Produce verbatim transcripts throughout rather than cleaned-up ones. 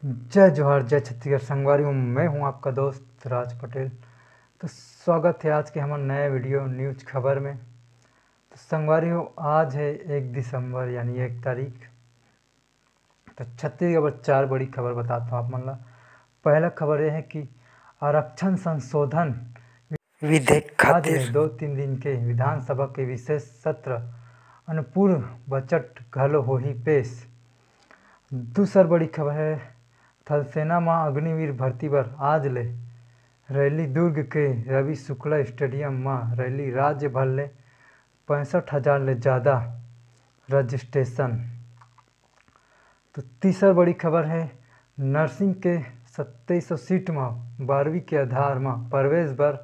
जय जोहार, जय छत्तीसगढ़ संगवारी हो, मैं हूं आपका दोस्त राज पटेल। तो स्वागत है आज के हमर नए वीडियो न्यूज खबर में। तो संगवारी हो, आज है एक दिसंबर यानी एक तारीख। तो छत्तीसगढ़ बर चार बड़ी खबर बताता हूँ आप मन ला। पहला खबर यह है कि आरक्षण संशोधन विधेयक आज खातिर ले दो तीन दिन के विधानसभा के विशेष सत्र, अनुपूर्व बजट घलो होही पेश। दूसर बड़ी खबर है, थल सेना म अग्निवीर भर्ती बर आज ले रैली। दुर्ग के रवि शुक्ला स्टेडियम म रैली। राज्य भर ले पैंसठ हजार ले ज़्यादा रजिस्ट्रेशन। तो तीसर बड़ी खबर है, नर्सिंग के सत्ताईस सौ सीट म बारहवीं के आधार म प्रवेश बर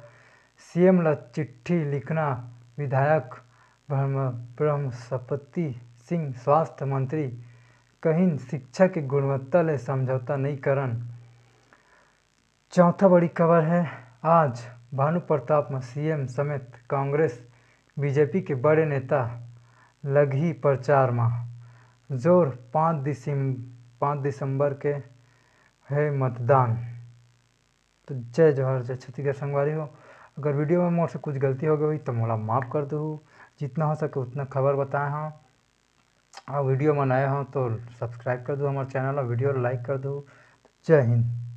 सीएम ला चिट्ठी लिखना। विधायक ब्रह्म-, ब्रह्मसपति सिंह स्वास्थ्य मंत्री कहिन, शिक्षा के गुणवत्ता ले समझौता नइ करन। चौथा बड़ी खबर है, आज भानु प्रताप म सीएम समेत कांग्रेस, बीजेपी के बड़े नेता लगही प्रचार म जोर। पाँच दिसम-, पाँच दिसंबर के है मतदान। तो जय जोहार, जय छत्तीसगढ़ संगवारी हो। अगर वीडियो में मोर से कुछ गलती हो गई होही तो मोला माफ़ कर दू। जितना हो सके उतना खबर बताए हंव। अउ वीडियो में नए हो तो सब्सक्राइब कर दू हमर चैनल अउ वीडियो लाइक कर दू। जय हिंद।